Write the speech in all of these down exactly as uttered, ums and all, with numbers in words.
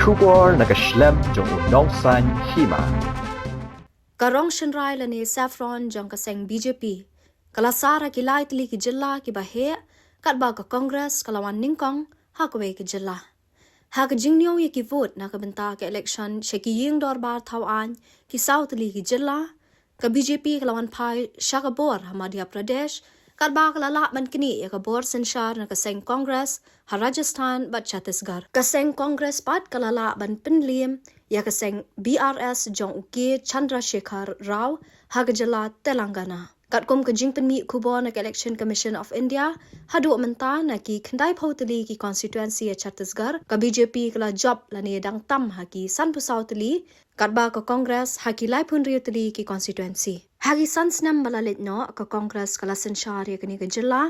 Khubor na ka shlem jong u Nongsaiñ Hima. Ka rong shynrai lane Saffron jong ka seng B J P ka la sar ha ki lai tylli ki jylla kiba heh, katba ka Congress ka la wan nyngkong ha kawei ka jylla. Ha ka jingniew ïa ki vote na ka bynta ka election sha ki ïing dorbar thaw aiñ ki saw tylli ki jylla, ka B J P ka la wan phai sha ka bor ha Madhya Pradesh, katba ka la lah ban knieh ïa ka bor synshar na ka seng Congress ha Rajasthan bad Chhattisgarh. Ka seng Congress pat ka la lah ban pynliem ïa ka seng B R S jong u K Chandrasekhar Rao ha ka jylla Telangana. Katkum ka jingpynmih khubor na ka Election Commission of India, haduh mynta na ki khyndaiphew tylli ki constituency ha Chhattisgarh, ka B J P ka la jop lane dang tam ha ki sanphew saw tylli, katba ka Congress ha ki laiphew hynriew tylli ki constituency. Ha ki san snem ba la leit noh, ka Congress ka la synshar ïa kane ka jylla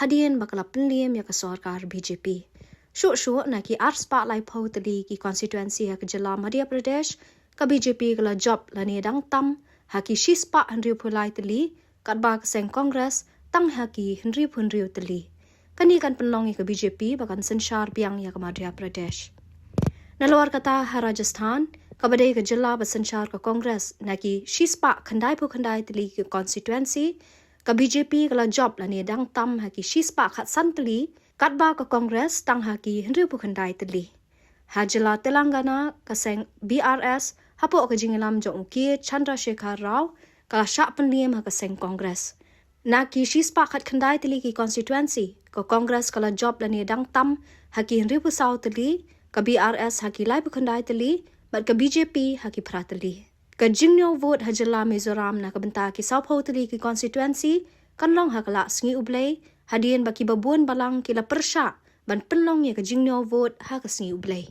hadien ba ka la pynliem ïa ka sorkar B J P. Shuh shuh na ki arspah laiphew tylli ki constituency ha ka jylla Madhya Pradesh, ka B J P ka la jop lane dang tam ha ki shispah hynriewphew lai tylli, katba ka seng Congress tang ha ki hynriewphew hynriew tylli. Kane kan pynlong ïa ka B J P ba kan synshar biang ïa ka Madhya Pradesh. Nalor kata ha Rajasthan, kaba dei ka jylla ba synshar ka Congress na ki shispah khyndaiphew khyndai tylli ki constituency, ka B J P ka la jop lane dang tam ha ki shispah khatsan tylli, katba ka Congress tang ha ki hynriewphew khyndai tylli. Ha jylla Telangana, ka seng B R S hapoh ka jingïalam jong u K Chandrasekhar Rao ka la shah pynliem ha ka seng Congress. Na ki shispah khatkhyndai tylli ki constituency, ka Congress ka la jop lane dang tam ha ki hynriewphew saw tylli, ka B R S ha ki laiphew khyndai tylli, bad ka B J P ha ki phra tylli. Ka jingniew vote ha jylla Mizoram na ka bynta ki sawphew tylli ki constituency kan long ha ka Lah Sngi U Blei, hadien ba kiba bun balang ki la pyrshah ban pynlong ïa ka jingniew vote ha ka Sngi U Blei.